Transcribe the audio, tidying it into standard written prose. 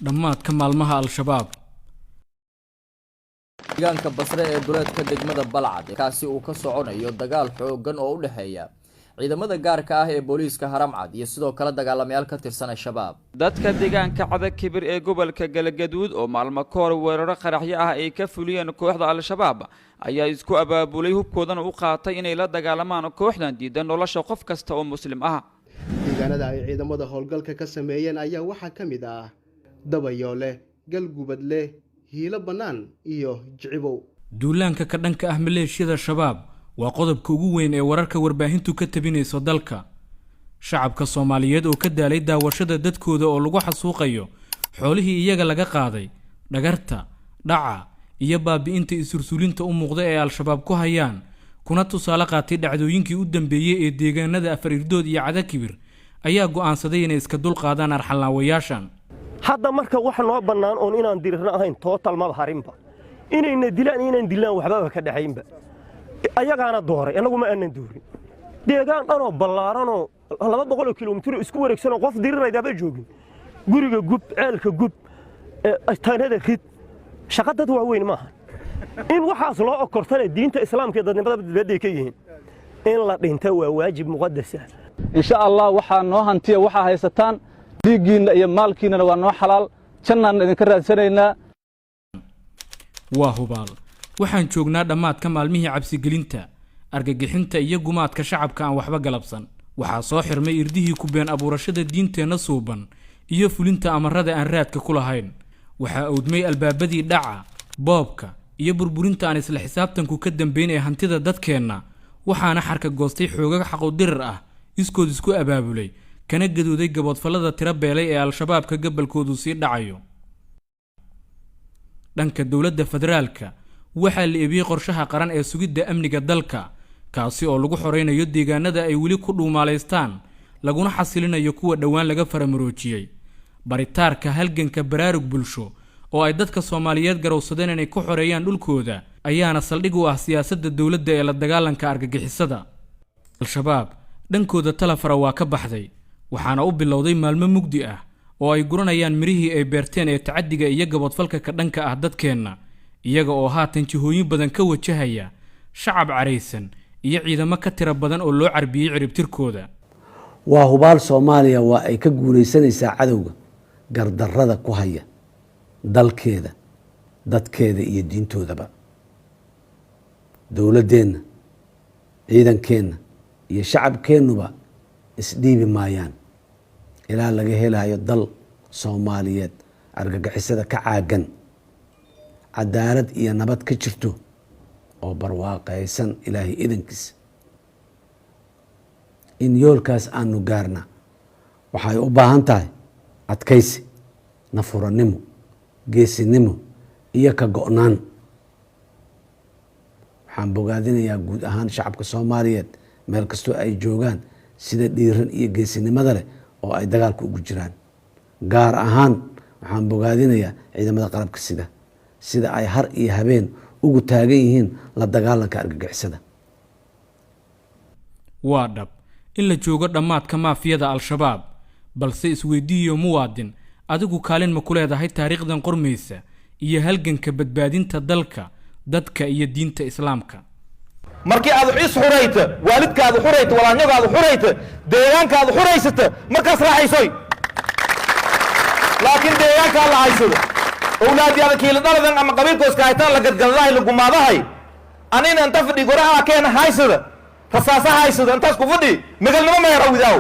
Dhammaadka maalmaha Al-Shabaab. Deegaanka Basre ee duleedka degmada Balcad, kaasi uu ka soconayo dagaal xoogan oo u dhexeeya ciidamada gaarka ah ee booliiska Haramcad iyo sidoo kale dagaalamayaal ka tirsan Al-Shabaab. Dadka deegaanka Cadakibir ee gobolka Galgaduud oo maalmo ka hor weeraro qaraxyo ah ay ka fuliyeen kooxda Al-Shabaab ayaa isku abaabulay, hubkoodana u qaatay inay la dagaalamaan kooxdan diidan nolosha qof kasta oo Muslim ah. Deegaanada ay ciidamada howlgalka ka sameeyeen ayaa waxaa ka mid ah Dabayoole, Galgubadle, Hiilo Bannaan iyo Jicibow. Duulaanka ka dhanka ah maleeshiyada Shabaab waa qodobka ugu weyn ee wararka warbaahintu ka tabinayso dalka. Shacabka Soomaaliyeed oo ka daalay daawashada dadkooda oo lagu xasuuqayo xoolihii iyaga laga qaaday, dhagarta, dhaca iyo baabi'inta isursulinta u muuqda ee Al-Shabaab ku hayaan, kuna tusaale qaatay dhacdooyinkii u dambeeyey ee deegaanada Afar Irdood iyo Cadakibir, ayaa go'aansaday inay iska dulqaadaan arxanlaawayaashan. Hadda marka wax noo bannaan oon inaan dirirno ahayn tootal maba harinba. Inayna dilaan, inaan dilaan waxbaba ka dhexaynba. Ayagaana dooray, annagu ma aanan doorin. Deegaan dhanoo ballaaranoo 200 kilomitir isku wareegsanoo qof diriraydaaba joogin, guriga gub, ceelka gub, taanada rid, shaqa dad waaweyn maaha. In waxaas loo okortana diinta Islaamka iyo dadnimada badbaaday ka yihiin. In la dhinta waa waajib muqadas ah. Insha Allah, waxaa noo hantiya, waxaa haysataan, dhiiggiinna iyo maalkiinnana waa noo xalaal, jannaan idinka raadsanaynaa. Waa hubaal, waxaan joognaa dhammaadka maalmihii cabsigelinta, argagixinta iyo gumaadka shacabka aan waxba galabsan. Waxaa soo xirmay irdihii ku been abuurashada diinteenna suuban iyo fulinta amarada aan raadka ku lahayn. Waxaa owdmay albaabadii dhaca, boobka iyo burburinta aan isla xisaabtanku ka dambayn ee hantida dadkeenna, waxaana xarka goostay xoogag xaqudirir ah, iskood isku abaabulay, kana gadooday gaboodfallada tiro beelay ee Al-Shabaabka gabalkoodu sii dhacayo. Dhanka dowladda federaalka, waxaa la ebiyey qorshaha qaran ee sugidda amniga dalka, kaasi oo lagu xoreynayo deegaanada ay weli ku dhuumaalaystaan, laguna xasilinayo kuwa dhowaan laga faramaroojiyey. Baritaarka halganka baraarug bulsho oo ay dadka Soomaaliyeed garowsadeen inay ku xoreeyaan dhulkooda ayaana saldhig u ah siyaasadda dowladda ee la dagaalanka argagixisada Al-Shabaab. Dhankooda talafara waa ka baxday, waxaana u bilowday maalmo mugdi ah oo ay guranayaan mirihii ay beerteen ee tacaddiga iyo gaboodfalka ka dhanka ah dadkeenna, iyaga oo haatan jihooyin badan ka wajahaya shacab caraysan iyo ciidamo ka tiro badan oo loo carbiyey ciribtirkooda. Waa hubaal, Soomaaliya waa ay ka guulaysanaysaa cadowga gardarrada ku haya dalkeeda, dadkeeda iyo diintoodaba. Dowladdeenna, ciidankeenna iyo shacabkeennuba isdhiibi maayaan ilaa laga helayo dal Soomaaliyeed argagixisada ka caagan, cadaalad iyo nabad ka jirto oo barwaaqaysan, Ilaahay idankiisa. In yoolkaas aanu gaarna waxay u baahan tahay adkaysi, nafurannimo, geesinimo iyo ka go-naan. Waxaan bogaadinayaa guud ahaan shacabka Soomaaliyeed meel kastoo ay joogaan sida dhiiran iyo geesinimada leh oo ay dagaalka ugu jiraan. Gaar ahaan waxaan bogaadinayaa ciidamada qalabka sida, sida ay har iyo habeen ugu taagan yihiin la dagaalanka argagixisada. Waa dhab in la joogo dhammaadka maafiyada Al-Shabaab, balse isweydiiyo muwaadin, adigu kaalin ma ku leedahay taariikhdan qormaysa iyo halganka badbaadinta dalka, dadka iyo diinta Islaamka? Markii aad is xurayta, waalidkaadu xurayta, walaanyadaadu xurayta, deegaankaadu xuraysata, markaas raaxaysoy. Laakiin deegaankaa la haysado, owlaadyaada kiila dhaladan ama qabiilkooska haytaan la gadgadadahay, la gumaadahay, anina inta fadhi goraha keena haysada, rasaasa haysada, intaas ku fadhi, megalnimo ma yara widaaw.